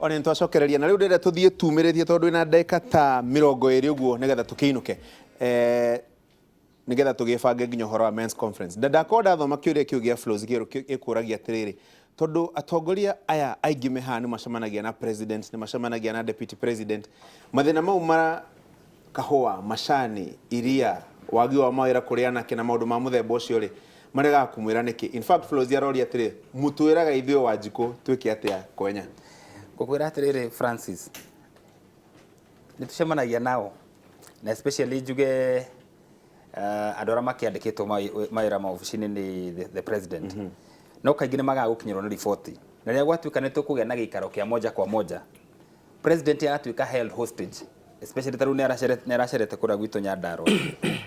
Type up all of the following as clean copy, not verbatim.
Ona nĩtwacokereria na rĩu ndĩrenda tũthiĩ tumĩrĩtie tondũ ĩna ndagĩka ta 20 ũguo nĩgetha tũkĩinũke, nĩgetha tũgĩbange nginya ũhoro wa men's conference. Na ndakorwo ndathoma kĩũria kĩu gĩa Flows gĩkũragia atĩrĩrĩ, tondũ atongoria aya aingĩ me haha nĩ macemanagia na president, nĩ macemanagia na deputy president, mathĩna mau mara kahũa, macani, iria, wagi wa mawĩra kũrĩ anake na maũndũ ma mũthemba ũcio rĩ, maregaga kũmwĩra nĩkĩ? In fact, Flows aroria atĩrĩ, mũtwĩraga ithuĩ Wanjikũ twĩke atĩa Kwenya? Ngũkwĩra atĩrĩrĩ Francis, nĩ tũcemanagia nao na especially njuge andũ arĩa makĩandĩkĩtwo mawĩra maobici-inĩ nĩ the president. No kaingĩ nĩ magaga gũkinyĩrwo nĩ riboti, na rĩrĩa gwatuĩka nĩ tũkũgĩa na gĩikaro kĩa moja kwa moja, president agatuĩka held hostage, especially ta rĩu nĩ aracerete kũrĩa gwitũ Nyandarua,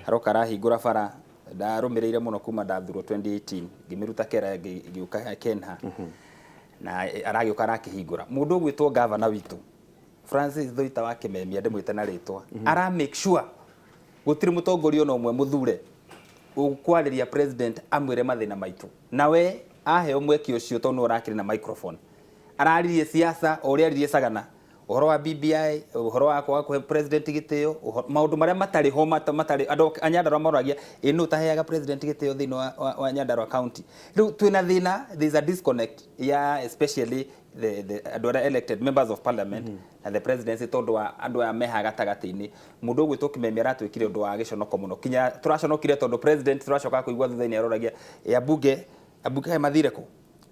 aroka arahingũra bara ndarũmĩrĩire mũno kuma ndathurwo 2018, ngĩmĩruta kera ngĩũka Kenha, na aragĩũka arakĩhingũra. Mũndũ ũgwĩtwo gavana witũ Francis Thuita wa Kĩmemia, ndĩmwĩte na rĩtwa, ara make sure gũtirĩ mũtongoria ona ũmwe mũthure ũkwarĩria president amwĩre mathĩna maitũ. Nawe aheo mweke ũcio, tondũ nĩwe ũrakĩrĩ na microphone, araririe siasa o ũrĩa aririe Sagana, ũhoro wa BBI, ũhoro wa kwaga kũhe president gĩtĩo, maũndũ marĩa matarĩ ho, matarĩ andũ a Nyandarua moragia ĩ nũ ũtaheaga president gĩtĩo thĩinĩ wa Nyandarua County. Rĩu twĩna thĩna, there is a disconnect ya especially the andũ arĩa elected members of parliament na the presidency, tondũ wa andũ aya meha gatagatĩ-inĩ. Mũndũ ũgwĩtwo Kĩmemia aratwĩkire ũndũ wa gĩconoko mũno, kinya tũraconokire, tondũ president tũracoka kũigua thutha-inĩ aroragia ĩ ambunge kaĩ mathire kũ,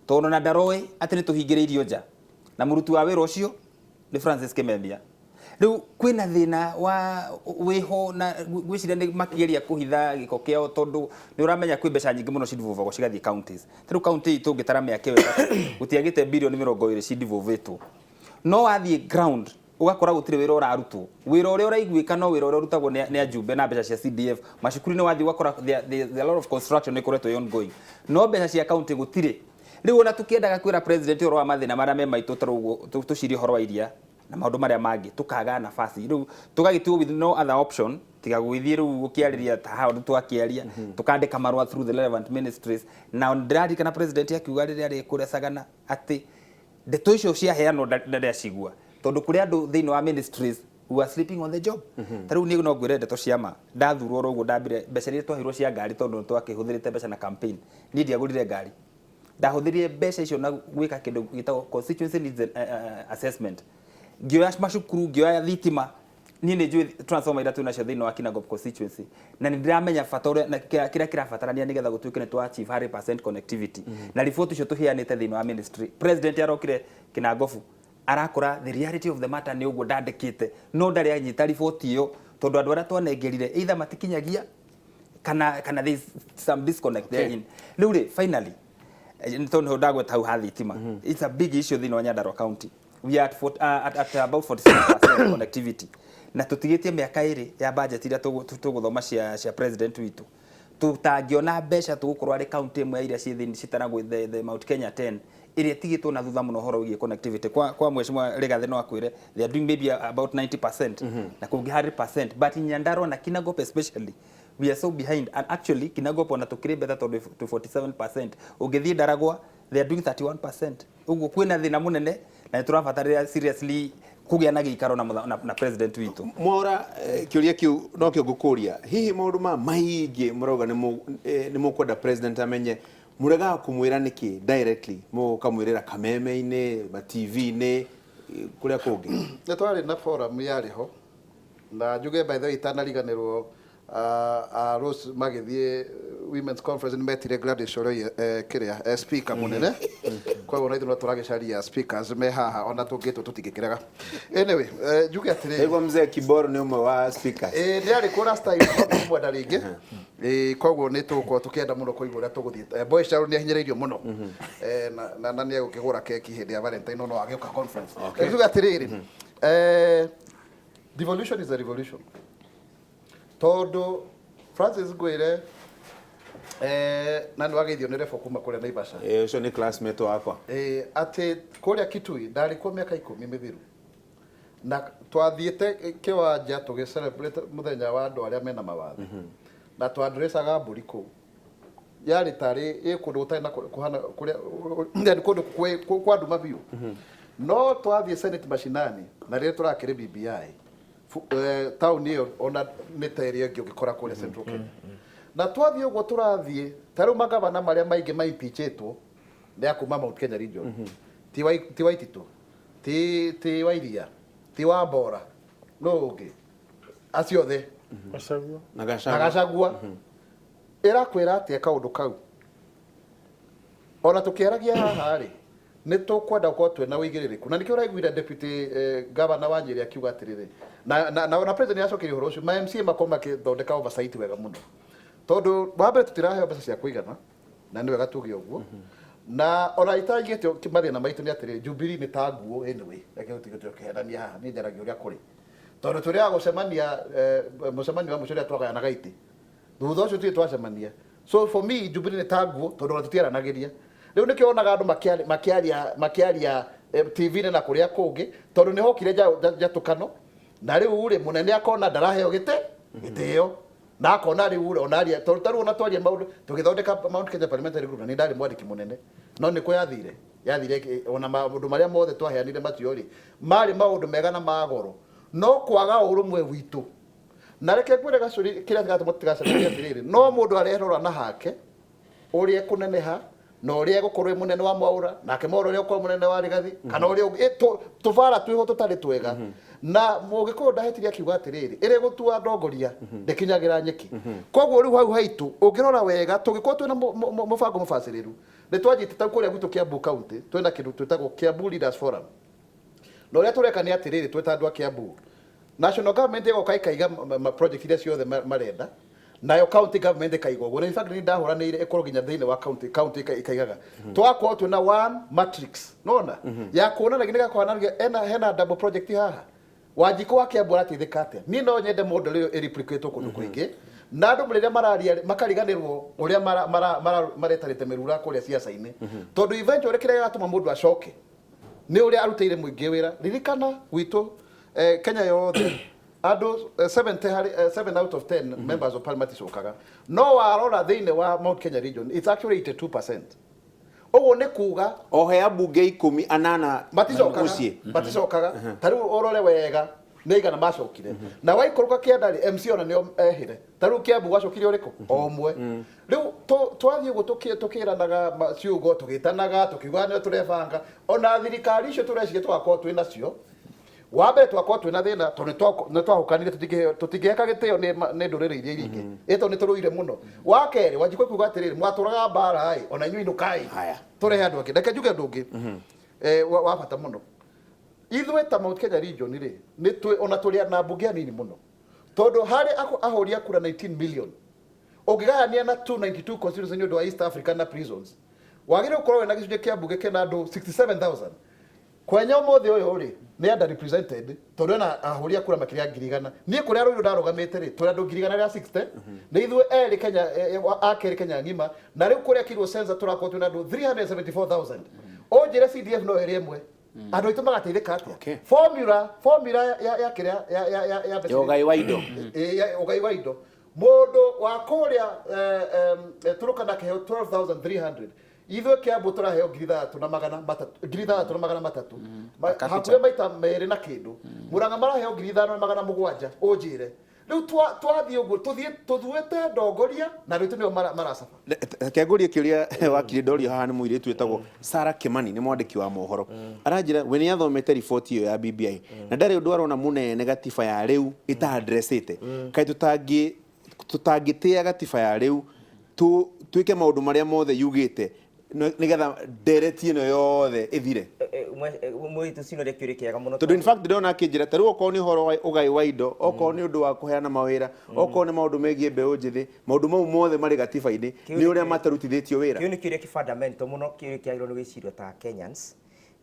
tondũ na ndaroĩ atĩ nĩ tũhingĩrĩirio nja na mũruti wa wĩra ũcio nĩ Francis Kĩmemia. Rĩu kwĩna thĩna wa wĩho na ngwĩciria nĩ makĩgeria kũhitha gĩko kĩao, tondũ nĩ ũramenya kwĩ mbeca nyingĩ mũno cidevolvagwo cigathiĩ counties. Ta rĩu county itũ ũngĩtara mĩaka ĩyo 3, gũtiagĩte birioni 20 cidevolvĩtwo, no wathiĩ ground ũgakora gũtirĩ wĩra ũrarutwo. Wĩra ũrĩa ũraiguĩka no wĩra ũrĩa ũrutagwo nĩ ajumbe na mbeca cia CDF. Macukuru-inĩ wathiĩ ũgakora there a lot of construction ĩkoretwo ĩ ongoing, no mbeca cia county gũtirĩ. Rĩu ona tũkĩendaga kwĩra president ũhoro wa mathĩna marĩa me maitũ, ta rĩu ũguo tũcirie ũhoro wa iria na maũndũ marĩa mangĩ, tũkaga nafasi. Rĩu tũgagĩtigwo with no other option tiga gũgĩthiĩ rĩu gũkĩarĩria ta haha ũndũ twakĩaria, tũkandĩka marũa through the relevant ministries. Na ndĩraririkana president akiuga rĩrĩa arĩ kũrĩa Sagana atĩ ndeto icio ciaheanwo ndarĩ acigua, tondũ kũrĩ andũ thĩinĩ wa ministries who are sleeping on the job. Ta rĩu niĩ no ngwĩre ndeto cia ma, ndathurwo oro ũguo, ndambire mbeca iria twaheirwo cia ngari, tondũ nĩ twakĩhũthĩrĩte mbeca na campaign, niĩ ndiagũrire ngari. Ndahũthĩrire mbeca icio na gwĩka kĩndũ gĩtagwo constituency needs assessment, ngĩoya macukuru, ngĩoya thitima. Niĩ nĩ njũĩ transformer iria twĩ nacio thĩinĩ wa Kinangop constituency, na nĩ ndĩramenya bata ũrĩa na kĩrĩa kĩrabatarania nĩgetha gũtuĩke nĩ twa achieve 100% connectivity, na report icio tũheanĩte thĩinĩ wa ministry. President arokire Kinangofu arakora the reality of the matter nĩ ũguo ndandĩkĩte, no ndarĩ anyita riboti ĩyo, tondũ andũ arĩa twanengerire either matikinyagia kana there is some disconnect there in. Rĩu rĩ, finally, nĩ tondũ nĩho ndagweta hau ha thitima, it's a big issue thĩinĩ wa Nyandarua County. We are at about 47% connectivity, na tũtigĩtie mĩaka 2 ya budget iria tũgũthoma cia president witũ. Tũtangĩona mbeca, tũgũkorwo arĩ county ĩmwe ya iria ciĩ thĩinĩ citaragwo the Mount Kenya 10 ĩrĩa ĩtigĩtwo na thutha mũno ũhoro wĩgiĩ connectivity. Kwa mheshimiwa Rigathi no akwĩre they are doing maybe about 90% na kũngĩ 100%, but in Nyandarua na Kinangop especially we are so behind. And actually Kinangop ona tũkĩrĩ better tondũ to 47%. Ũngĩthiĩ Ndaragwa they are doing 31%. Ũguo kwĩna thĩna mũnene na nĩ tũrabatarĩra seriously kũgĩa na gĩikaro na president witũ. Mwaura, kĩũria kĩu nokĩo ngũkũria. Hihi maũndũ maya maingĩ mũrauga nĩ mũkwenda president amenye, mũregaga kũmwĩra nĩkĩ directly? Mũkamwĩrĩra kameme-inĩ, ma TV-inĩ, kũrĩa kũngĩ. Nĩ twarĩ na forum yarĩ ho, na njuge by the way itanariganĩrwo, Rose magĩthiĩ women's conference nĩ metire Gladys Oroiye, kĩrĩa speaker mũnene. Koguo na ithuĩ no tũragĩcaria speakers me haha, ona tũngĩtwo tũtingĩkĩrega. Anyway, njuge atĩrĩrĩ. Nĩguo mzee Kiboro nĩ ũmwe wa speakers. Ĩĩ, nĩ arĩ kũ last time, no tũmwenda rĩngĩ. Ĩĩ, koguo nĩ tũgũkorwo tũkĩenda mũno kũigua ũrĩa tũgũthiĩ. Boy Child nĩ ahinyĩrĩirio mũno. Na nĩ egũkĩgũra keki hĩndĩ ya Valentine, no no agĩũka conference. Tuge atĩrĩrĩ, devolution is a revolution, tondũ Francis ngwĩre, na nĩ wageithio nĩ rebo kuma kũrĩa Naivasha. Ũcio nĩ classmate wakwa. Atĩ kũrĩa Kitui ndarĩ kuo mĩaka 10 mĩthiru, na twathiĩte kĩwanja tũgĩ celebrate mũthenya wa andũ arĩa mena mawathe, na twandrecaga mbũri kũu, yarĩ tarĩ ĩ kũndũ gũtarĩ na kũhana kũrĩa, yani kũndũ kwa nduma biũ. No twathiĩ Senate mashinani na rĩrĩa tũrakĩrĩ BBI, taũni ĩyo ona nĩ ta ĩrĩa ĩngĩ ũngĩkora kũrĩa Central Kenya. Na twathiĩ ũguo tũrathiĩ, ta rĩu magavana marĩa maingĩ maimpeachĩtwo nĩ a kuma Mount Kenya region. Ti Waititũ, ti Wairia, ti Wambora, no ũngĩ acio othe. Gachagua. Na na Gachagua. Gachagua. Ĩrakwĩra atĩa kaũndũ kau? Ona tũkĩaragia haha rĩ, nĩ tũkwenda gũkorwo twĩna ũigĩrĩrĩku, na nĩkĩo ũraiguire deputy governor wa Nyĩrĩ akiuga atĩrĩrĩ, na president nĩacokeria ũhoro ũcio, ma MCA makorwo makĩthondeka oversight wega mũno, tondũ wa mbere tũtiraheo mbeca cia kũigana, na nĩ wega tuge ũguo. Na ona itaigĩte mathĩna maitũ nĩ atĩrĩrĩ, Jubilee nĩ ta nguo anyway, reke tũtige tũkĩhenania haha, niĩ njaragia ũrĩa kũrĩ, tondũ tũrĩaga gũcemania mũcemanio wa mũico ũrĩa twagayanaga itĩ, thutha ũcio tũtirĩ twacemania. So for me Jubilee nĩ ta nguo, tondũ ona tũtiaranagĩria. Rĩu nĩkĩo wonaga andũ makĩaria TV-inĩ na kũrĩa kũngĩ, tondũ nĩ hokire njatũkano, na rĩu rĩ mũnene akona ndaraheo gĩtĩo, na akona rĩu rĩ ona aria, tondũ tarĩu ona twaria maũndũ tũgĩthondeka Mount Kenya Parliamentary Group, na nĩ ndarĩ mwandĩki mũnene, no nĩkũ yathire ona maũndũ marĩa mothe twaheanire macio rĩ marĩ maũndũ mega na magoro, no kwaga ũrũmwe witũ. Na reke ngwĩre gacũri kĩrĩa kĩratũma tũtigacemanie atĩrĩrĩ, no mũndũ arerora na hake ũrĩa ekũneneha na ũrĩa egũkorwo e mũnene wa Mwaũra, nake Mwaũra ũrĩa egũkorwo mũnene wa Rigathi, kana ũrĩa ũngĩ. Tũbara twĩho tũtarĩ twega. Na Mũgĩkũyũ ndahĩtirie akiuga atĩrĩrĩ, ĩrĩ gũtua ndongoria ndĩkinyagĩra nyeki. Koguo rĩu hau haitũ ũngĩrora wega, tũngĩkorwo twĩna mũbango mũbacĩrĩru, nĩ twanjĩte ta kũrĩa gwitũ Kiambu County, twĩna kĩndũ twĩtagwo Kiambu Leaders Forum. Na ũrĩa tũreka nĩ atĩrĩrĩ, twĩta andũ a Kiambu, national government ĩgoka ĩkaiga project iria ciothe marenda, nayo county government ĩkaiga ũguo. Na in fact nĩ ndahũranĩire ĩkorwo nginya thĩinĩ wa county ĩkaigaga. Twakorwo twĩna one matrix, nona ya kuonanagia nĩ gakuonanagia hena double project haha. Wanjikũ wa Kiambu arateithĩka atĩa? Niĩ no nyende model ĩyo ĩreplicate kũndũ kũingĩ, na andũ rĩrĩa mararia makariganĩrwo ũrĩa maretarĩte mĩrura kũrĩa ciaca-inĩ, tondũ eventually kĩrĩa gĩgatũma mũndũ acoke nĩ ũrĩa arutĩire mũingĩ wĩra. Ririkana gwitũ Kenya yothe andũ 70 harĩ 7 out of 10 members of parliament icokaga, no warora thĩinĩ wa Mount Kenya region it's actually 82%. Ũguo nĩ kuga ohe ambunge 10 anana maticokaga, mũciĩ. Maticokaga. Ta rĩu ũrore wega nĩ igana macokire, na waikũrũka kĩanda rĩ, MC ona nĩo ehire. Ta rĩu Kiambu gwacokire ũrĩkũ? O ũmwe. Rĩu twathiĩ ũguo tũkĩranaga ciugo, tũgĩtanaga, tũkiugaga nĩo tũrebanga, ona thirikari icio tũreciria tũgakorwo twĩ nacio. Wa mbere twakorwo twĩna thĩna tondũ nĩ twahũkanire, tũtingĩheka gĩtĩo nĩ ndũrĩrĩ iria ingĩ, ĩ tondũ nĩ tũrũire mũno. Wa kerĩ Wanjikũ kuga atĩrĩrĩ, mwatũraga mbara ĩ, ona inyuĩ inũkai tũrehe andũ angĩ. Reke njuge ũndũ ũngĩ wa bata mũno. Ithuĩ ta Mount Kenya region rĩ, nĩ twĩ ona tũrĩ na mbunge anini mũno, tondũ harĩ ahũri a kura 19 million ũngĩgayania na 292 constituency nĩ ũndũ wa East Africa na prisons, wagĩrĩirwo gũkorwo wĩna gĩcunjĩ kĩa mbunge kĩna andũ 67,000. Kwenya ũmũthĩ ũyũ rĩ nĩ underrepresented, tondũ ena ahũri a kura makĩria ya 100,000. Niĩ kũrĩa Rũirũ ndarũgamĩte rĩ, tũrĩ andũ 160,000, nĩ ithuĩ erĩ Kenya, a kerĩ Kenya ng'ima. Na rĩu kũrĩa kirwo cenza tũrakorwo twĩna andũ 374,000. Ũnjĩre CDF no ĩrĩ ĩmwe, andũ aitũ magateithĩka atĩa? Formula ya kĩrĩa ya mbeca Ya ũgai wa indo. Ya ũgai wa indo. Mũndũ wa kũrĩa Turkana akĩheo 12,300, ithuĩ Kiambu tũraheo ngiri ithathatũ na magana matatũ, ngiri ithathatũ na magana matatũ. Per capita. Hakuhĩ maita merĩ na kĩndũ. Murang'a maraheo 5700. Ũnjĩre rĩu twathiĩ ũguo tũthiĩ tũthuĩte ndongoria na rĩu nĩo maracaba. Reke ngũrie kĩũria wakiri ndorio haha nĩ mũirĩtu wĩtagwo Sarah Kimani, nĩ mwandĩki wa mohoro. Aranjĩra we nĩ athomete riboti ĩyo ya BBI na ndarĩ ũndũ arona mũnene gatiba ya rĩu ĩta-addressĩte. Kaĩ tũtangĩtĩa gatiba ya rĩu twĩke maũndũ marĩa mothe yugĩte nĩgetha ndereti ĩno yothe ĩthire? Mũirĩtu ũcio nĩ kĩũria kĩega mũno. Tondũ in fact ndĩrona akĩnjĩra ta rĩu okorwo nĩ ũhoro wa ũgai wa indo, okorwo nĩ ũndũ wa kũheana mawĩra, okorwo nĩ maũndũ megiĩ mbeũ njĩthĩ, maũndũ mau mothe marĩ gatiba-inĩ, nĩ ũrĩa matarutithĩtio wĩra. Kĩu nĩ kĩũria kĩ fundamental mũno, kĩũria kĩagĩrĩirwo nĩ gwĩcirio ta Kenyans,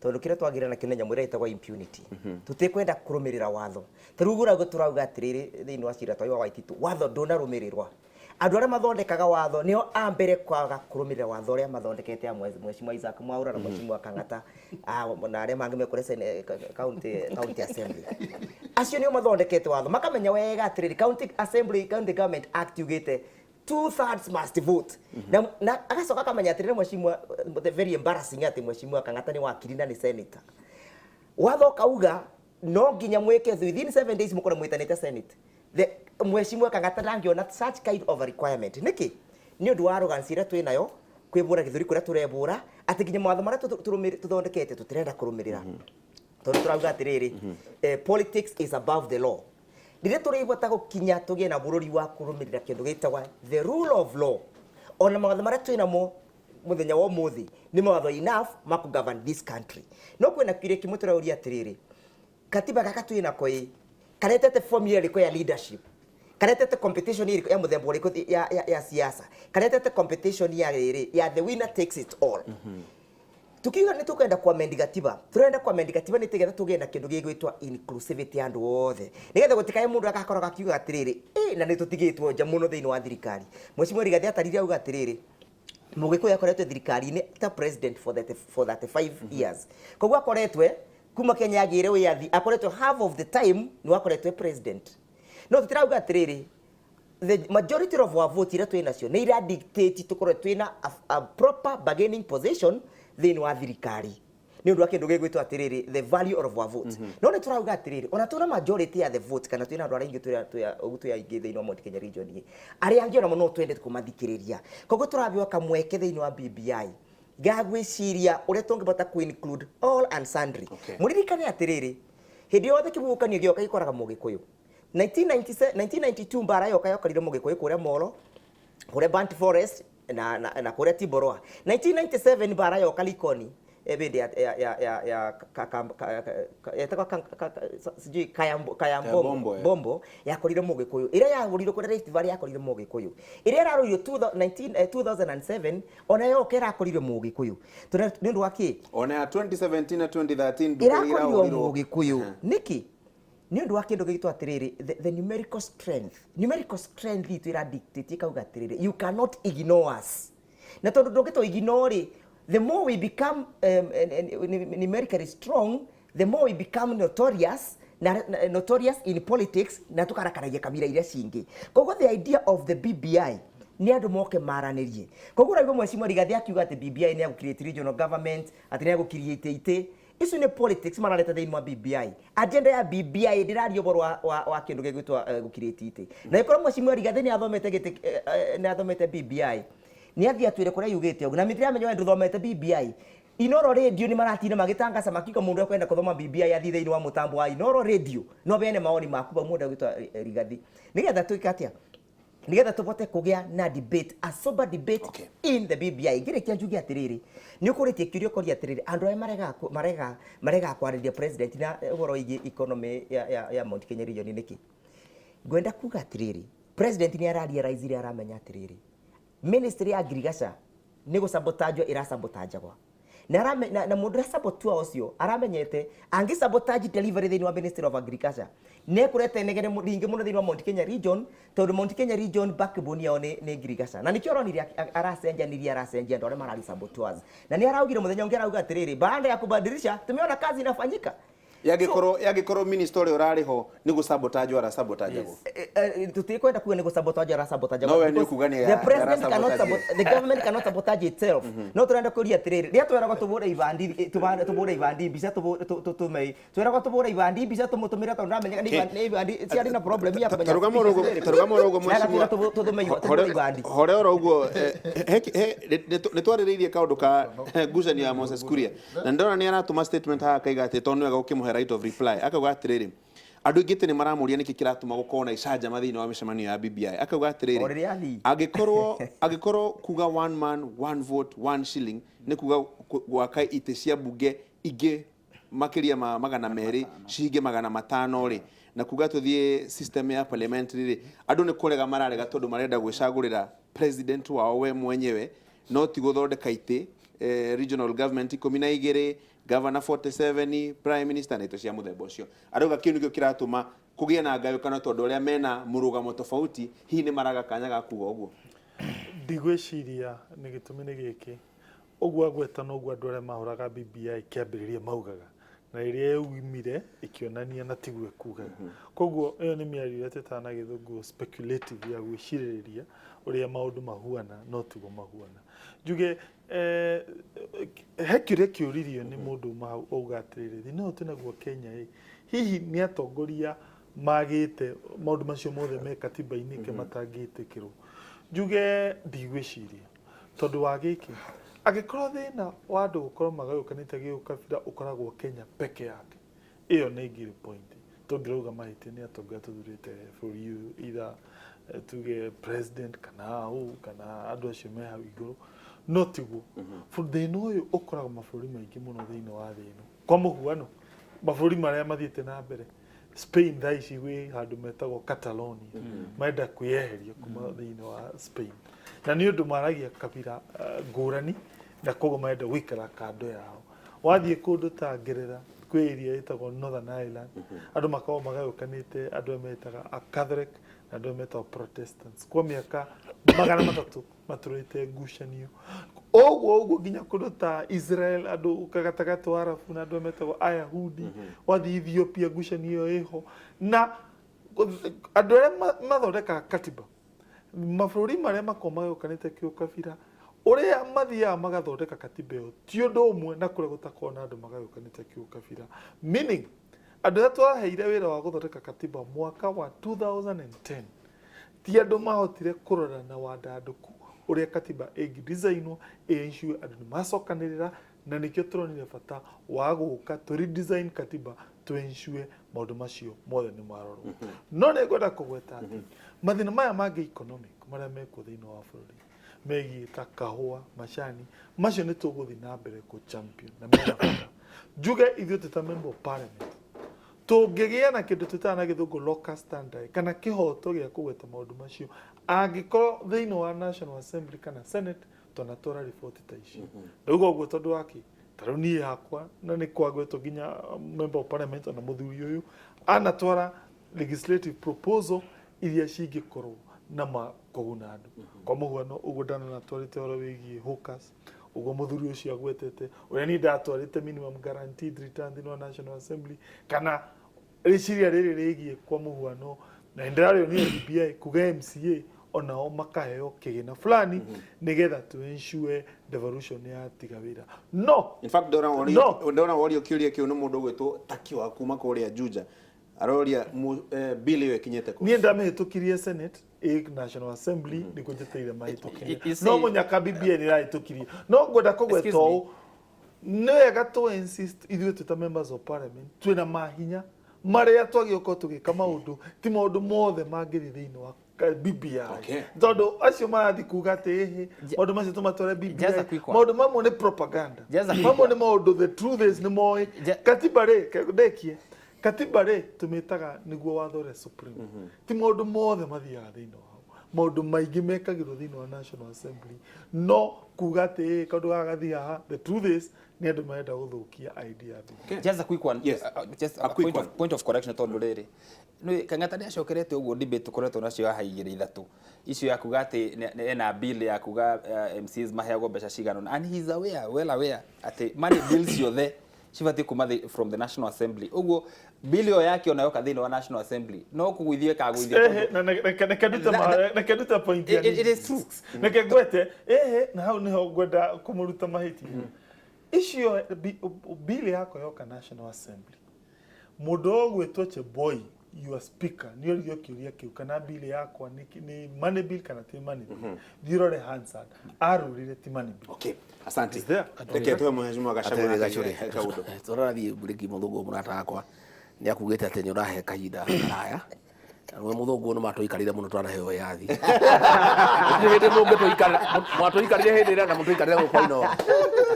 tondũ kĩrĩa twagĩrĩra nakĩo nĩ nyamũ ĩrĩa ĩtagwo impunity. Tũtikwenda kũrũmĩrĩra watho. Ta rĩu ũguo tũrauga atĩrĩrĩ thĩinĩ wa cira ta ũyũ wa Waititu, watho ndũnarũmĩrĩrwa. Andũ arĩa mathondekaga watho nĩo a mbere kwaga kũrũmĩrĩra watho ũrĩa mathondekete, a Mheshimiwa Isaac Mwaura na Mheshimiwa Kang'ata, na arĩa mangĩ me kũrĩa county assembly. Acio nĩo mathondekete watho, makamenya wega atĩrĩrĩ, county assembly, county government act yugĩte 2/3 must vote. Na agacoka akamenya atĩrĩrĩ, Mheshimiwa, the very embarrassing atĩ Mheshimiwa Kang'ata nĩ wakiri na nĩ senator. Watho kauga no nginya mwĩke within 7 days mũkorwo mwĩtanĩte Senate. The mheshimiwa Kang'ata ndangĩona such kind of a requirement. Nĩkĩ? Nĩ ũndũ wa arrogance ĩrĩa twĩ nayo, kwĩbũra gĩthũri kũrĩa tũrebũra, atĩ nginya mawatho marĩa tũthondekete tũtirenda kũrũmĩrĩra, tondũ tũrauga atĩrĩrĩ, politics is above the law. Rĩrĩa tũrĩbota gũkinya tũgĩe na bũrũri wa kũrũmĩrĩra kĩndũ gĩtagwa the rule of law, ona mawatho marĩa twĩ namo mũthenya wa ũmũthĩ nĩ mawatho enough ma kũ govern this country. No kwĩna kĩũria kĩmwe tũrauria atĩrĩrĩ, katiba gaka twĩ nako ĩ karetete formula ĩrĩkũ ya leadership? Karetete competition ĩrĩkũ ya mũthemba ũrĩkũ ya siasa? Karetete competition ya rĩrĩ ya the winner takes it all. Tukiuga nĩ tũkwenda kuamend gatiba, tũrenda kuamend gatiba nĩ tĩgetha tũgĩe na kĩndũ gĩgwĩtwo inclusivity ya andũ othe, nĩgetha gũtikae mũndũ agakorwo akiuga atĩrĩrĩ, ĩ na nĩ tũtigĩtwo nja mũno thĩinĩ wa thirikari. Mheshimiwa Rigathi atarire auga atĩrĩrĩ, Mũgĩkũyũ akoretwo thirikari-inĩ ta president for 35 years. Koguo akoretwe kuma Kenya yagĩire wĩyathi, akoretwo half of the time nĩ wakoretwo president. No tũtirauga atĩrĩrĩ, the majority of our vote iria twĩ nacio nĩ ira dictate tũkorwo twĩna a proper bargaining position thĩinĩ wa thirikari, nĩ ũndũ wa kĩndũ gĩgwĩtwo atĩrĩrĩ, the value of our vote. No nĩ tũrauga atĩrĩrĩ, ona tũna majority ya the vote kana twĩna andũ arĩa aingĩ, ũguo twĩ aingĩ thĩinĩ wa Mount Kenya region ĩ, arĩa angĩ onamo no twende kũmathikĩrĩria. Koguo tũrabĩwa kamweke thĩinĩ wa BBI ga gwĩciria ũrĩa tũngĩbota kũ include all and sundry. Mũririkane atĩrĩrĩ, hĩndĩ yothe kĩhuhũkanio gĩoka gĩkoraga Mũgĩkũyũ. 1997, 1992 mbara yoka yokarire Mũgĩkũyũ kũrĩa Molo, kũrĩa Burnt Forest na kũrĩa Timboroa. 1997 mbara yoka Likoni, hĩndĩ ya yetagwo sijui Kayambombo. Kayambombo, eh. Bombo yakorire Mũgĩkũyũ. Ĩrĩa yahũrirwo kũrĩa Rift Valley yakorire Mũgĩkũyũ. Ĩrĩa ĩrarũirio 2007 ona yoka ĩrakorire Mũgĩkũyũ. Nĩ ũndũ wa kĩ? Ona ya 2017 na 2013 ndukũ ĩrakorirwo ĩrahũrirwo. Mũgĩkũyũ. Nĩkĩ? Nĩ ũndũ wa kĩndũ gĩgĩtwo atĩrĩrĩ, the numerical strength. Numerical strength itũ ĩra dictate ĩkauga atĩrĩrĩ, you cannot ignore us. Na tondũ ndũngĩtũ ignore rĩ, the more we become numerically strong, the more we become notorious na notorious in politics, na tũkarakaragia kabira iria cingĩ. Koguo the idea of the BBI nĩ andũ moke maranĩrie. Koguo ũraigua Mheshimiwa Rigathi akiuga atĩ BBI nĩ ya regional government, atĩ nĩ ya gũ-create itĩ. Icio nĩ politics marareta thĩinĩ wa BBI. Agenda ya BBI ndĩraria ũhoro wa kĩndũ gĩgwĩtwo gũ-create itĩ. Na ĩkorwo Mheshimiwa Rigathi nĩ athomete gĩtĩ, nĩ athomete BBI, nĩ athiĩ atwĩre kũrĩa yugĩte ũguo. Na mĩtiramenya we ndũthomete BBI. Inoro Radio nĩ maratinda magĩtangaca makiuga mũndũ ekwenda gũthoma BBI athiĩ thĩinĩ wa mũtambo wa Inoro Radio, no bene maoni maku bau mũndũ agwĩtwo Rigathi, nĩgetha twĩke atĩa? Nĩgetha tũbote kũgĩa na debate, a sober debate in the BBI. Ngĩrĩkia njuge atĩrĩrĩ, nĩ ũkũrĩtie kĩũria ũkoria atĩrĩrĩ, andũ arĩa marega kwarĩria president na ũhoro wĩgiĩ economy ya Mount Kenya region nĩkĩ? Ngwenda kuga atĩrĩrĩ, president nĩ ararealize, aramenya atĩrĩrĩ, ministry ya agriculture nĩ gũsabotajwo ĩrasabotajagwa na mũndũ ũrĩa saboteur ũcio aramenyete angĩ sabotage delivery thĩinĩ wa Ministry of Agriculture nĩ ekũreta inegene rĩingĩ mũno thĩinĩ wa Mount Kenya region, tondũ Mount Kenya region backbone yao nĩ agriculture. Na nĩkĩo ũronire aracenjanirie, aracenjia andũ arĩa mararĩ saboteurs. Na nĩ araugire mũthenya ũngĩ, arauga atĩrĩrĩ, baada ya kubadilisha tumeona kazi inafanyika. Yangĩkorwo minister ũrĩa ũrarĩ ho nĩ gũsabotajwo arasabotajagwo. Tutikwenda kuga nĩ gũsabotage arasabotage. No we nĩ ũkuga nĩ the president cannot arasabotage. The government cannot sabotage itself. No turenda kũria atĩrĩrĩ, rĩrĩa tweragwo tũbũre ibandi, tũbũre ibandi mbica, tũme tweragwo tũbũre ibandi mbica tũmũtũmĩre tondũ ndamenyaga nĩ ibandi ciarĩ na problem ya kũmenya. Tarũgama oro ũguo, mheshimiwa. Tũtũme tũbũre ibandi. Hore oro ũguo, nĩ twarĩrĩirie kaũndũ ka ngucanio ya Moses Kuria, na ndona nĩ aratũma statement haha akaiga atĩ tondũ nĩ wega gũkĩmũhe right of reply. Akauga atĩrĩrĩ, andũ aingĩ tĩ nĩ maramũria nĩkĩ kĩratũma gũkorwo na icanjama thĩinĩ wa mĩcemanio ya BBI. Akauga atĩrĩrĩ, O rĩrĩa athiĩ. Angĩkorwo kuga one man, one vote, one shilling nĩ kuga gwaka itĩ cia mbunge ingĩ makĩria ma 200 cihinge 500 rĩ, na kuga tũthiĩ system ya parliamentary rĩ, andũ nĩ kũrega mararega tondũ marenda gwĩcagũrĩra president wao we mwenyewe, no ti gũthondeka itĩ regional government 12, governor 47, prime minister na itĩ cia mũthemba ũcio. Arauga kĩu nĩkĩo kĩratũma kũgĩe na ngayũkano, tondũ arĩa mena mũrũgamo tofauti hihi nĩ maraga kanya ga kuga ũguo. Ndigwĩciria nĩ gĩtũmi nĩ gĩkĩ ũguo agweta noguo andũ arĩa mahũraga BBI kĩambĩrĩria maugaga. Na rĩrĩa yaumire ĩkĩonania na tiguo ĩkugaga. Koguo ĩyo nĩ mĩario ĩrĩa twĩtaga na Gĩthũngũ speculative, ya gwĩcirĩrĩria ũrĩa maũndũ mahuana no tiguo mahuana. Njuge he kĩũria kĩũririo nĩ mũndũ uma hau auga atĩrĩrĩ, thĩna ũyũ twĩnaguo Kenya ĩ, hihi nĩ atongoria magĩte maũndũ macio mothe me katiba-inĩ ke matangĩtĩkĩrwo? Njuge ndigwĩciria, tondũ wa gĩkĩ, angĩkorwo thĩna wa andũ gũkorwo magayũkanĩte gĩũkabira ũkoragwo Kenya peke yake, ĩyo nĩ ngiri point tũngĩrauga mahĩtia nĩ atongoria tũthurĩte bũrũri ũyũ, either tuge president kana ũ kana andũ acio me hau igũrũ, no tiguo. Thĩna ũyũ ũkoragwo mabũrũri maingĩ mũno thĩinĩ wa thĩ ĩno. Kwa mũhuano, mabũrũri marĩa mathiĩte na mbere, Spain thaa ici gwĩ handũ metagwo Catalonia, marenda kwĩyeheria kuma thĩinĩ wa Spain, na nĩ ũndũ maragia kabira ngũrani, na koguo marenda gũikara kando yao. Wathiĩ kũndũ ta Ngeretha, kwĩ area ĩtagwo Northern Ireland, andũ makoragwo magayũkanĩte, andũ aya metaga a Catholic na andũ aya metagwo Protestants, kwa mĩaka 300 matũrĩte ngucanio ũguo ũguo, nginya kũndũ ta Israel, andũ gatagatĩ wa Arabu na andũ aya metagwo Ayahudi. Wathiĩ Ethiopia, ngucanio ĩyo ĩho, na andũ arĩa mathondekaga katiba mabũrũri marĩa makoragwo magayũkanĩte kĩũkabira, ũrĩa mathiaga magathondeka katiba ĩyo ti ũndũ ũmwe na kũrĩa gũtakoragwo na andũ magayũkanĩte kĩũkabira, meaning andũ arĩa twaheire wĩra wa gũthondeka katiba mwaka wa 2010 ti andũ mahotire kũrora na wandandũku ũrĩa katiba ĩngĩ-designwo ĩ-ensure andũ nĩ macokanĩrĩra, na nĩkĩo tũronire bata wa gũka tũ redesign katiba tũ ensure maũndũ macio mothe nĩ marorwo. No nĩ ngwenda kũgweta atĩ mathĩna maya mangĩ economic marĩa mekuo thĩinĩ wa bũrũri megiĩ ta kahũa, macani, macio nĩ tũgũthiĩ na mbere kũ champion na mena bata. Njuge ithuĩ twĩ ta member of parliament tũngĩgĩa na kĩndũ twĩtaga na Gĩthũngũ locus standi, kana kĩhoto gĩa kũgweta maũndũ macio, angĩkorwo thĩinĩ wa National Assembly kana Senate twanatwara riboti ta icio. Ndauga ũguo tondũ wa kĩ? Ta rĩu niĩ hakwa na nĩ kwagwetwo nginya member of parliament, ona mũthuri ũyũ anatwara legislative proposal iria cingĩkorwo na makũguna andũ. Kwa mũhuano, ũguo ndanona atwarĩte ũhoro wĩgiĩ hawkers, ũguo mũthuri ũcio agwetete ũrĩa niĩ ndatwarĩte minimum guaranteed return thĩinĩ wa National Assembly, kana rĩciria rĩrĩ rĩgiĩ, kwa mũhuano, na nĩndĩrarĩonire BBI kuga MCA onao makaheo kĩgĩna fulani nĩgetha tu ensure devolution ya tiga wĩra no In fact, ndona worio No. ndona worio kĩũria kĩu nĩ mũndũ ũgwĩtwo Taki wa kuma kũrĩa Juja, aroria bill ĩyo ĩkinyĩte kũ? Niĩ ndamĩhĩtũkirie Senate, ĩ National Assembly nĩguo njeteire mahĩtũkire. You No mũnyaka BBI nĩ ĩrahĩtũkirie, no ngwenda kũgweta Excuse me. ũũ, nĩ wega tũ insist ithuĩ twĩ ta members of parliament twĩna mahinya marĩa twagĩrĩirwo gũkorwo tũgĩka maũndũ, ti maũndũ mothe mangĩthiĩ thĩinĩ wa BBI, tondũ acio marathiĩ kuga atĩ ĩhĩ maũndũ macio tũmatware Just a BBI. quick one. Maũndũ mamwe nĩ propaganda, Just a quick mamwe one. nĩ maũndũ the truth is nĩ moĩ. Katiba rĩ, ndekie, katiba rĩ tũmĩtaga nĩguo watho ũrĩa supreme. Ti maũndũ mothe mathiaga thĩinĩ wao, maũndũ maingĩ mekagĩrwo thĩinĩ wa National Assembly, no kuga atĩ ĩ kaũndũ gaka gathiĩ haha, the truth is nĩ andũ marenda gũthũkia idea ya BBI. Just a quick one. Yes. Just A a, quick point one. of, point of correction, tondũ rĩrĩ nĩ Kang'ata nĩ acokerete ũguo debate tũkoretwo nacio haha igĩrĩ ithatũ, icio ya kuga atĩ ena bill ya kuga MCAs maheagwo mbeca cigana ũna, and he is aware, well aware atĩ money bills ciothe cibatiĩ kuma from the National Assembly. Ũguo bill ĩyo yake ona yoka thĩinĩ wa National Assembly no kũgũithio ĩkagũithio Ehe, na reke ndute reke ndute point ya It is true. Reke ngwete ehe, na hau niho ngwenda kũmũruta mahĩtia. Icio bill yakwa yoka National Assembly, mũndũ ũgwĩtwo Cheboi, your speaker, nĩ oririo kĩũria kĩu kana bill yakwa nĩ money bill kana ti money bill. Thiĩ ũrore Hansard, arũrire ti money bill. Okay, asante. Is there? Reke tuhe mheshimiwa Gachagua Atĩrĩrĩ, na Gachũrĩ, kaũndũ. tũrathiĩ mburĩki. Mũthũngũ mũrata wakwa nĩ akugĩte atĩ nĩ ũrahe kahinda karaya, na nĩwe mũthũngũ nĩ matũikarire mũno twanaheo wĩyathi. Gũtirĩ hĩndĩ mũngĩtũikarĩra, mwatũikarire hĩndĩ ĩrĩa na mũtũikarĩre gũkũ Inooro.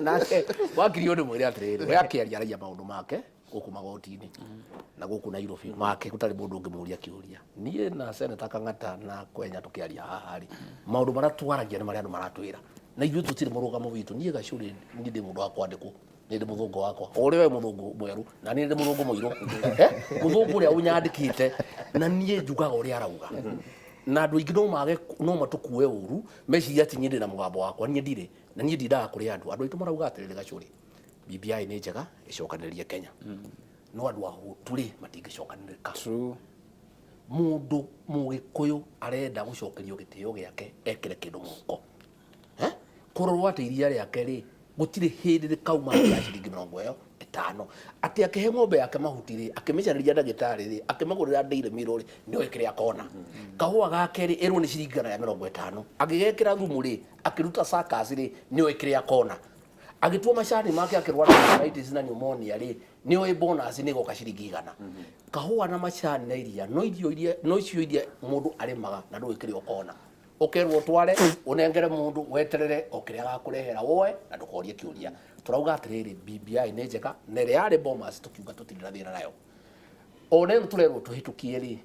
Nake wakiri ũyũ ndĩmwĩre atĩrĩrĩ, we akĩaria aragia maũndũ make gũkũ magoti-inĩ na gũkũ Nairobi make, gũtarĩ mũndũ ũngĩmũria kĩũria. Niĩ na Senator Kang'ata na Kwenya tũkĩaria haha rĩ, maũndũ marĩa twaragia nĩ marĩa andũ maratwĩra, na ithuĩ tũtirĩ mũrũgamo witũ. Niĩ Gacũrĩ, niĩ ndĩ mũndũ wa kwandĩkwo, nĩ ndĩ mũthũngũ wakwa, o ũrĩa we mũthũngũ mwerũ na niĩ ndĩ mũthũngũ mũirũ. Mũthũngũ ũrĩa ũnyandĩkĩte na niĩ njugaga ũrĩa arauga, na andũ aingĩ no mage no matũkue ũru, meciria atĩ niĩ ndĩ na mũgambo wakwa. Niĩ ndirĩ, na niĩ ndindaga kũrĩ andũ. Andũ aitũ marauga atĩrĩrĩ, Gacũrĩ. BBI nĩ njega ĩcokanĩrĩrie Kenya, no andũ ahũtu rĩ matingĩcokanĩrĩka. True. Mũndũ Mũgĩkũyũ arenda gũcokerio gĩtĩo gĩake ekĩre kĩndũ mũhuko. Eh? Kũrorwo atĩ iria rĩake rĩ gũtirĩ hĩndĩ rĩkauma thĩ ya ciringi 50, atĩ akĩhe ng'ombe yake mahuti rĩ, akĩmĩcarĩria ndagĩtarĩ rĩ, akĩmĩgũrĩra dairy meal rĩ, nĩoĩ kĩrĩa akona. Kahũa gake rĩ, ĩrwo nĩ ciringi 150, agĩgekĩra thumu rĩ, akĩruta suckers rĩ, nĩoĩ kĩrĩa akona. Agĩtua macani make akĩrwara arthritis na pneumonia rĩ, nĩoĩ bonus nĩ ĩgoka ciringi 100. Kahũa na macani na iria no irio iria, no icio iria mũndũ arĩmaga na ndũĩ kĩrĩa ũkona. Ũkerwo ũtware ũnengere mũndũ weterere o kĩrĩa agakũrehera woe na ndũkorie kĩũria. Tũrauga atĩrĩrĩ, BBI nĩ njega na ĩrĩa yarĩ Bomas tũkiuga tũtirĩ na thĩna nayo. Ona ĩno tũrerwo tũhĩtũkie rĩ,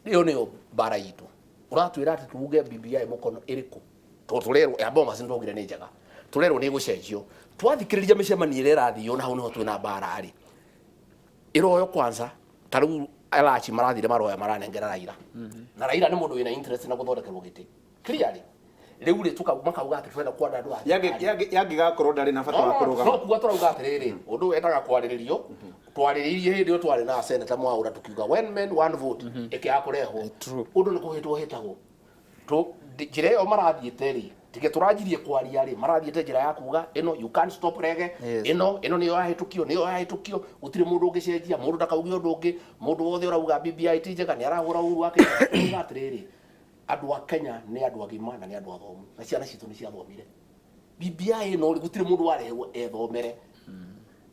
ĩyo nĩyo mbara itũ. Ũratwĩra atĩ tuge BBI mũkono ĩrĩkũ? Tondũ tũrerwo ya Bomas nĩ twaugire nĩ njega, tũrerwo nĩ ĩgũcenjio. Twathikĩrĩria mĩcemanio ĩrĩa ĩrathio na hau nĩho twĩna mbara rĩ, ĩroyo kwanza ta rĩu Elachi marathire maroya maranengera Raila, na Raila nĩ mũndũ wĩna interest na gũthondekerwo gĩtĩ clearly. Rĩu rĩ makauga atĩ tũrenda kwanda andũ a thirikari. Yangĩgakorwo ndarĩ na bata wa No kũrũgama. Kuga tũrauga atĩrĩrĩ, ũndũ ũyũ wendaga kwarĩrĩrio, twarĩrĩirie hĩndĩ ĩyo twarĩ na Senator Mwaũra, tũkiuga one man one vote ĩkĩaga kũrehwo. Ũndũ nĩ kũhĩtwo hĩtagwo. Njĩra ĩyo marathiĩte rĩ, tige tũranjirie kwaria rĩ, marathiĩte njĩra ya kuga ĩno you can't stop rege. Ĩno nĩyo yahĩtũkio, nĩyo yahĩtũkio, gũtirĩ mũndũ ũngĩcenjia, mũndũ ndakauge ũndũ ũngĩ, mũndũ wothe ũrauga BBI ti njega nĩ arahũra ũru wa Kenya. Tũrauga atĩrĩrĩ, andũ a Kenya nĩ andũ agima na nĩ andũ athomu, na ciana citũ nĩ ciathomire BBI ĩno rĩ, gũtirĩ mũndũ warehwo ethomere.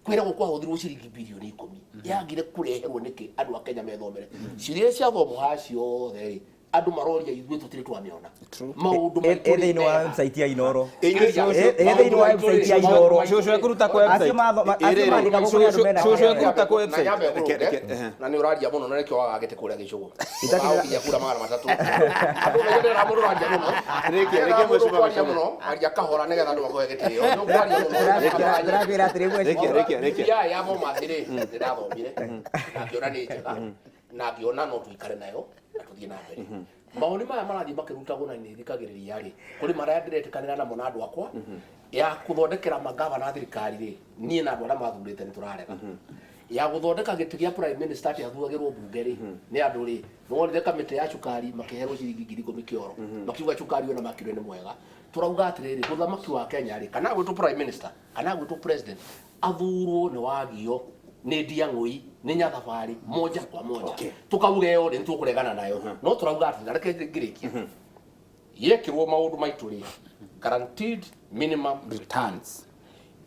Kwĩragwo kwahũthirwo ciringi birioni 10, yagire kũreherwo nĩkĩ andũ a Kenya methomere? Ciũria iria ciathomwo haha ciothe rĩ, andũ maroria ithuĩ tũtirĩ twamĩona maũndũ maitũ Ĩ rĩ thĩinĩ wa mega. website ya Inooro. Inyuĩ Ĩ thĩinĩ wa website ya Inooro. Cũcũ ekũruta kwa Acio website. acio mandĩkagwo kũrĩ andũ mena Cũcũ kaya. ekũruta kwa website. Na nyambe Reke- ngũrũnge, reke, ehe. Na nĩ ũraria mũno na nĩkĩo wagaga gĩtĩ kũrĩa gĩcũgũ. Ũgakinya kura 300. Andũ menya ndĩra mũndũ ũraria mũno. Rĩkia, Ndĩra rĩkia mũndũ mheshimiwa ũkwaria Gachagua. mũno, aria kahora nĩgetha andũ makũhe gĩtĩo. Nĩ ũkwaria mũno. Ndĩrakwĩra atĩrĩ Rĩkia, mheshimiwa. rĩkia, rĩkia. BBI ya Bomas rĩ, nĩndathomire na ngĩona nĩ njega na ngĩona no tũikare nayo na tũthiĩ na mbere. Mawoni maya marathiĩ makĩrutagwo na nĩ thikagĩrĩria rĩ, kũrĩ marĩa ndĩretĩkanĩra namo na andũ akwa ya gũthondekera magavana thirikari rĩ, niĩ na andũ arĩa mathurĩte nĩ tũrarega. Ya gũthondeka gĩtĩ gĩa prime minister atĩ athuragĩrwo mbunge rĩ, nĩ andũ rĩ, nĩwonire kamĩtĩ ya cukari makĩherwo ciringi 10,000 kĩoro, makiuga cukari ũyũ na makĩrwe nĩ mwega. Tũrauga atĩrĩrĩ, mũthamaki wa Kenya rĩ, kana agwĩtwo prime minister kana agwĩtwo president, athurwo nĩ wagio nĩ ndiang'ũi nĩ nyathabarĩ moja kwa moja. Tukauga ĩyo rĩ, nĩtũkũregana nayo, no tũrauga atĩ na reke ngĩrĩkie, yekĩrwo maũndũ maitũ rĩ, guaranteed minimum returns,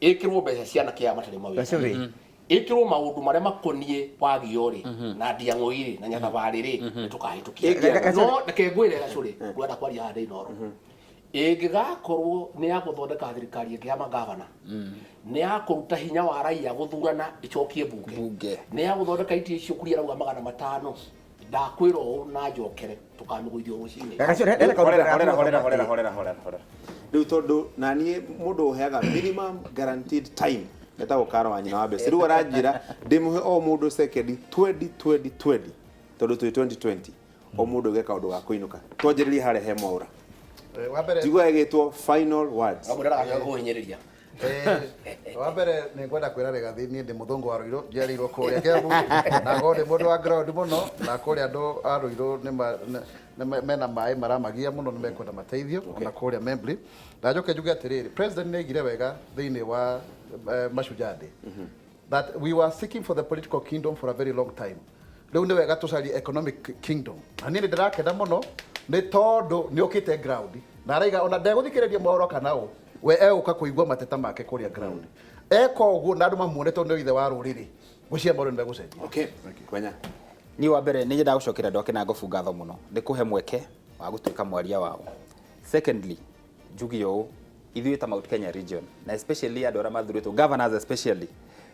ĩkĩrwo mbeca cia anake aya matarĩ mawĩra, Gacũrĩ. ĩkĩrwo maũndũ marĩa makoniĩ wagio rĩ na ndiang'ũi rĩ na nyathabarĩ rĩ, nĩ tũkahĩtũkia. No reke ngwĩre Gacũrĩ, ngwenda kwaria haha ndĩ Inooro, ĩngĩgakorwo nĩ ya gũthondeka thirikari ĩngĩ ya magavana, nĩ ya kũruta hinya wa raia gũthurana ĩcokie mbunge, Mbunge. Nĩ ya gũthondeka itĩ icio kuria arauga 500, ndakwĩra ũũ na njokere tũkamĩgũithio rũcinĩ. Gacũrĩ, hena kaũndũ Horera, horera, horera, ndĩrakwĩra. Horera, horera, horera, horera. Rĩu tondũ naniĩ mũndũ ũheaga minimum guaranteed time etagwo Karo wa nyina wa mbeca, rĩu aranjĩra ndĩmũhe o mũndũ sekendi 20 20 20, tondũ twĩ 2020, o mũndũ auge kaũndũ ga kũinũka. Twanjĩrĩrie harĩa he Mwaũra. Wa mbere Njiguaga ĩgĩtwo final words. Wamwĩra ndagacoke kũhinyĩrĩria. Wa mbere nĩ ngwenda kwĩra Rigathi niĩ ndĩ mũthũngũ wa Rũirũ, njiarĩirwo kũrĩa Kiambu na ngorwo ndĩ mũndũ wa ground mũno, na kũrĩa andũ a Rũirũ nĩ mena maĩ maramagia mũno, nĩ mekwenda mateithio ona kũrĩa Membley. Na njoke njuge atĩrĩrĩ, president nĩ aigire wega thĩinĩ wa Mashujaa Day that we were seeking for the political kingdom for a very long time. Rĩu nĩ wega tũcarie economic kingdom, na niĩ nĩ ndĩrakena mũno nĩ tondũ nĩ okĩte ground na araiga ona ndegũthikĩrĩria mohoro kana ũ we egũka kũigua mateta make kũrĩa ground. Eka ũguo na andũ mamuone tondũ nĩ ithe wa rũrĩrĩ, ngwĩciria maũndũ nĩ megũcenjia. Okay, kwenya. Niĩ wa mbere nĩ nyendaga gũcokeria andũ a Kĩnangobu ngatho mũno nĩ kũhe mweke wa gũtuĩka mwaria wao. Secondly, njuge ũũ, ithuĩ ta Mount Kenya region na especially andũ arĩa mathurĩtwo governors, especially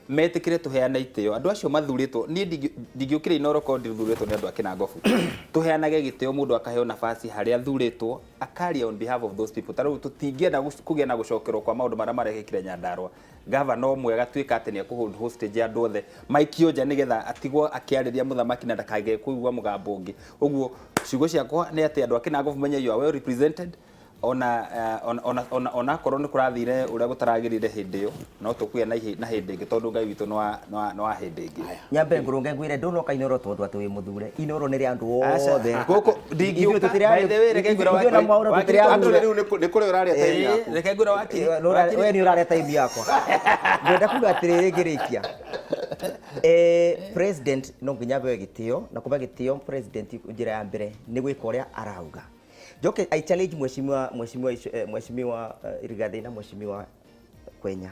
metĩkĩre tũheane itĩo andũ acio mathurĩtwo. Niĩ ndingĩũkĩra Inooro korwo ndithurĩtwo nĩ andũ a Kĩnangobu. Tũheanage gĩtĩo, mũndũ akaheo nafasi harĩa athurĩtwo akaria on behalf of those people. Ta rĩu tũtingĩenda kũgĩa na gũcokerwo kwa maũndũ marĩa marekĩkire Nyandarua, gavana ũmwe agatuĩka atĩ nĩ ekũhold hostage andũ othe maikio nja nĩgetha atigwo akĩarĩria mũthamaki na ndakage kũigua mũgambo ũngĩ. Ũguo ciugo ciakwa nĩ atĩ andũ a Kĩnangobu menye you are well represented. Ona ona ona ona akorwo nĩ kũrathire ũrĩa gũtaragĩrĩire hĩndĩ ĩyo, no tũkũgĩa na na hĩndĩ ĩngĩ, tondũ Ngai witũ nĩ wa hĩndĩ ĩngĩ. Nyambe ngũrũnge ngwĩre, ndũnoka Inooro tondũ atĩ wĩ mũthure. Inooro nĩ rĩa andũ Aca, othe. Gũkũ Ithuĩ ndingĩũka. tũtirĩ By the way, reke ngwĩre ithuĩ na wakiri. Mwaũra Wakiri tũtirĩ tondũ Anthony, rĩu nĩ kũrĩa ũrarĩa time yaku. Reke ngwĩre wakiri. We nĩ ũrarĩa time yakwa. Ngwenda kuga atĩrĩrĩ ngĩrĩkia, president no nginya aheo gĩtĩo, na kũhe gĩtĩo president njĩra ya mbere nĩ gwĩka ũrĩa arauga. Njoke I challenge mheshimiwa Rigathi na Mheshimiwa Kwenya,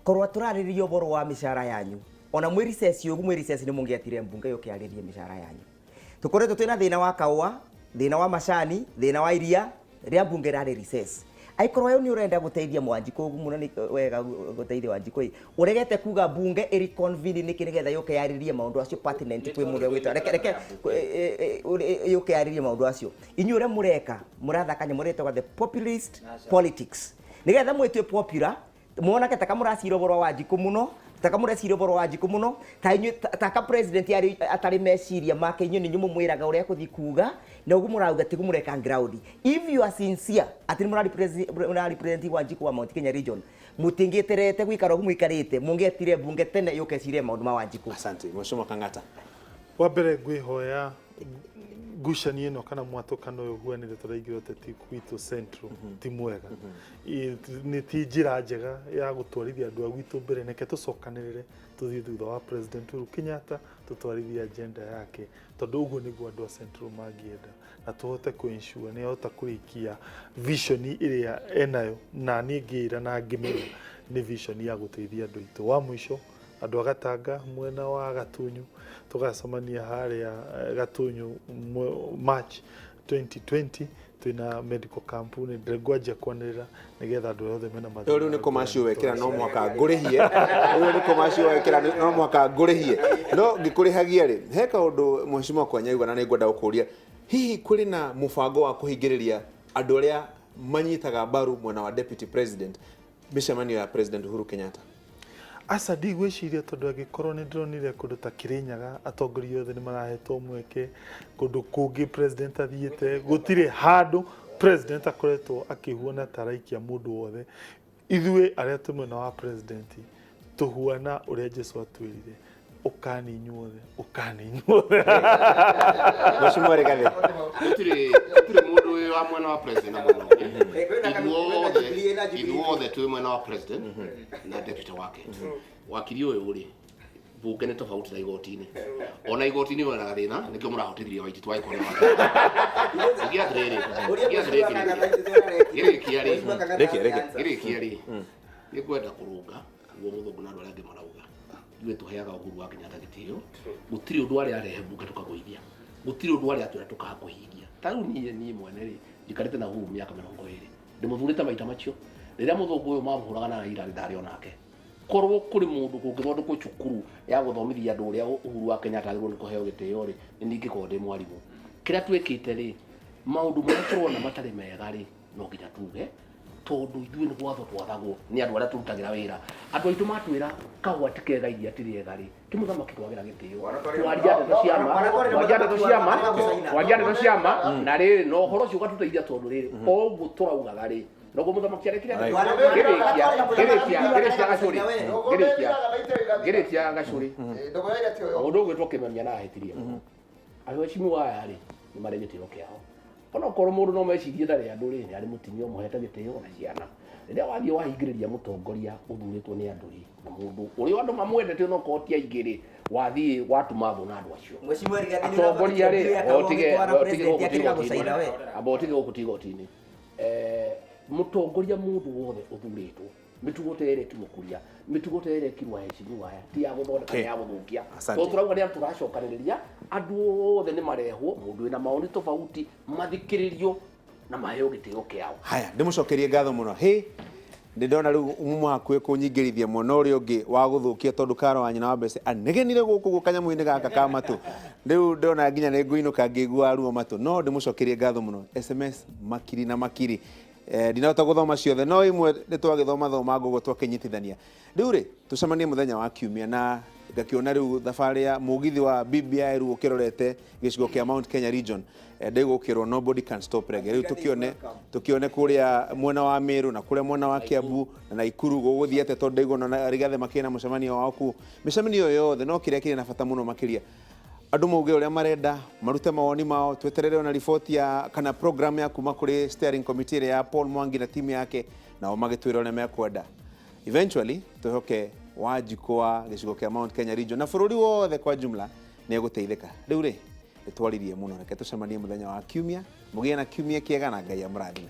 korwo tũrarĩrĩria ũhoro wa mĩcara yanyu, ona mwĩ recess ũguo, mwĩ recess, nĩ mũngĩatire mbunge yũke yarĩrie mĩcara yanyu. Tũkoretwo twĩna thĩna wa kaũa, thĩna wa macani, thĩna wa iria rĩa mbunge rarĩ recess. Aikorwo we nĩ ũrenda gũteithia Mwanjikũ ũguo mũno, nĩ wega gũteithia Wanjikũ ĩ, ũregete kuga mbunge ĩri convene nĩkĩ, nĩgetha yũke yarĩrie maũndũ acio pertinent kwĩ mũndũ ũgwĩtwo reke yũke yarĩrie maũndũ acio. Inyuĩ ũrĩa mũreka, mũrathaka nyamũ ĩrĩa ĩtagwo the populist politics, nĩgetha mwĩtue popular, monake taka mũracira ũhoro wa Wanjikũ mũno, taka mũreciria ũhoro wa Wanjikũ mũno, ta inyuĩ taka president arĩ atarĩ meciria make. Inyuĩ nĩ mũmwĩraga ũrĩa ekũthiĩ kuga, na ũguo mũrauga tiguo mũreka ground. If you are sincere atĩ nĩ mũrarepresent Wanjikũ wa Mount Kenya region, mũtingĩterete gũikara ũguo mũikarĩte. Mũngĩetire mbunge tene yũke ĩcirie maũndũ ma Wanjikũ. Asante. Mheshimiwa Kang'ata. Wa mbere, ngwĩhoya ngucanio ĩno kana mwatũkano ũyũ ũhuanĩre tũraingĩra ũteti gwitũ Central ti mwega. Nĩ ti njĩra njega ya gũtwarithia andũ a gwitũ mbere. Reke tũcokanĩrĩre, tũthiĩ thutha wa President Uhuru Kenyatta, tũtwarithie agenda yake, tondũ ũguo nĩguo andũ a Central mangĩenda, na tũhote kũ-ensure nĩ ahota kũrĩkia vision ĩrĩa enayo, na niĩ ngĩĩra na ngĩmenya nĩ vision ya gũteithia andũ aitũ. Wa mũico, andũ a Gatanga mwena wa Gatunyu, tũgacemania harĩa Gatunyu March 2020, twĩna medical camp. Nĩ ngwanjia kwanĩrĩra nĩgetha andũ othe mena mathĩna Rĩu rĩu nĩ commercial wekĩra, no mũhaka ngũrĩhie. Rĩu nĩ commercial wekĩra, no mũhaka ngũrĩhie. No ngĩkũrĩhagia rĩ, he kaũndũ Mheshimiwa Kwenya auga na nĩ ngwenda gũkũria: hihi kũrĩ na mũbango wa kũhingĩrĩria andũ arĩa manyitaga mbaru mwena wa deputy president mĩcemanio ya President Uhuru Kenyatta? Aca, ndigwĩciria, tondũ angĩkorwo nĩ ndĩronire kũndũ ta Kĩrĩnyaga atongoria othe nĩ marahetwo mweke, kũndũ kũngĩ president athiĩte, gũtirĩ handũ president akoretwo akĩhuana ta araikia mũndũ wothe. Ithuĩ arĩa twĩ mwena wa president tũhuana ũrĩa Jesu atwĩrire, "Ũkani inyuothe, ũkani inyuothe." Mheshimiwa Rigathi. Gũtirĩ mũndũ wĩ wa mwena wa president na mwena ũngĩ. Ithuothe twĩ mwena wa president na deputy wake. Wakiri ũyũ rĩ, bunge nĩ tofauti na igoti-inĩ. Ona igoti-inĩ wena gathĩna, nĩkĩo mũrahotithirie Waititu agĩkorwo nĩ wakiri. Ngiuga atĩrĩrĩ, ngiuga atĩrĩrĩ, ngĩrĩkia rĩ, Rĩkia, rĩkia. Ngĩrĩkia rĩ, nĩ ngwenda kũrũnga guo mũthũngũ na andũ arĩa angĩ marauga ithuĩ tũheaga Uhuru wa Kenyatta gĩtĩo. Gũtirĩ ũndũ arĩa arehe bunge tũkagũithia, gũtirĩ ũndũ arĩa atwĩra tũkaga kũhingia. Ta rĩu niĩ mwene rĩ, njikarĩte na Uhuru mĩaka 20, ndĩmũthurĩte maita macio. Rĩrĩa mũthũngũ ũyũ mamũhũraga na Raila, ndarĩ onake. Korwo kũrĩ mũndũ kũngĩthondekwo cukuru ya gũthomithia andũ ũrĩa Uhuru wa Kenyatta agĩrĩirwo nĩ kũheo gĩtĩo rĩ, nĩ niĩ ingĩkorwo ndĩ mwarimũ. Kĩrĩa twĩkĩte rĩ, maũndũ marĩa tũrona matarĩ mega rĩ, no nginya tuge, tondũ ithuĩ nĩ gwatho twathagwo nĩ andũ arĩa tũrutagĩra wĩra. Andũ aitũ matwĩra kahũa ti kega, iria ti rĩega rĩ, ti mũthamaki twagĩra gĩtĩo, twaria ndeto cia ma, twaria ndeto cia ma, twaria ndeto cia ma. Na rĩrĩ, na ũhoro ũcio ũgatũteithia, tondũ rĩrĩ, o ũguo tũraugaga rĩ, noguo mũthamaki arekire. Ngĩrĩkia, ngĩrĩkia, ngĩrĩkia gacũrĩ, ngĩrĩkia, ngĩrĩkia gacũrĩ. Mũndũ ũgwĩtwo Kĩmemia na ahĩtirie mũno. Aheshimiwa aya rĩ, nĩ marĩ gĩtĩo kĩao. Onokorwo mũndũ no mecirie ndarĩ andũ rĩ, nĩ arĩ mũtumia ũmũhete gĩtĩo na ciana. Rĩrĩa wathiĩ wahingĩrĩria mũtongoria ũthurĩtwo nĩ andũ rĩ, na mũndũ ũrĩa andũ mamwendete onokorwo ti aingĩ rĩ, wathiĩ watuma thũ na andũ acio. Mheshimiwa Rigathi, nĩ Atongoria rĩ, ũrabatara otige ũgĩtwara otige president gũkũ ti akĩrega gũcaina we. igoti-inĩ, amba otige gũkũ ti igoti-inĩ. Mũtongoria mũndũ wothe ũthurĩtwo, mĩtugo ta ĩrĩa ĩkirwo kuria, mĩtugo ta ĩrĩa ĩkirwo aheshimiwa aya, ti ya gũthondeka, nĩ ya gũthũkia. Asante. Tondũ tũrauga nĩ andũ tũracokanĩrĩria, andũ othe nĩ marehwo, mũndũ wĩna mawoni tofauti mathikĩrĩrio na maheo gĩtĩo kĩao. Haya, ndĩmũcokerie ngatho mũno. Hĩ, nĩ ndona rĩu muma hakuhĩ kũnyingĩrithia mwena ũrĩa ũngĩ wa gũthũkia, tondũ karo wa nyina wa mbeca anegenire gũkũ guo kanyamũ-inĩ gaka ka matũ. Rĩu ndona nginya nĩ ngũinũka ngĩiguaga ruo matũ. No ndĩmũcokerie ngatho mũno. SMS makiri na makiri, ndinahota gũthoma ciothe, no imwe nĩ twagĩthoma thoma ngũguo twakĩnyitithania. Rĩu rĩ, tũcemanie mũthenya wa kiumia na Ngakĩona rĩu thabarĩ ya mũgithi wa BBI rĩu ũkĩrorete gĩcigo kĩa Mount Kenya region. Ndĩgũkĩrwo nobody can stop reggae. Rĩu tũkĩone kũrĩa mwena wa Meru na kũrĩa mwena wa Kiambu na Naikuru gũgũthiĩ atĩa, tondũ ndaigua ona Rigathĩ makĩrĩ na mũcemanio wao kũu. Mĩcemanio ĩyo yothe no kĩrĩa kĩrĩ na bata mũno makĩria, andũ mauge ũrĩa marenda, marute mawoni mao, tweterere ona riboti ya kana program ya kuma kũrĩ steering committee ĩrĩa ya Paul Mwangi na timu yake, nao magĩtwĩra ũrĩa mekwenda. Eventually twĩhoke Wanjikũ wa gĩcigo kĩa Mount Kenya region na bũrũri wothe kwa jumla nĩ egũteithĩka. Rĩu rĩ, nĩtwaririe mũno, reke tũcemanie mũthenya wa kiumia. Mũgĩe na kiumia kĩega na Ngai amũrathime.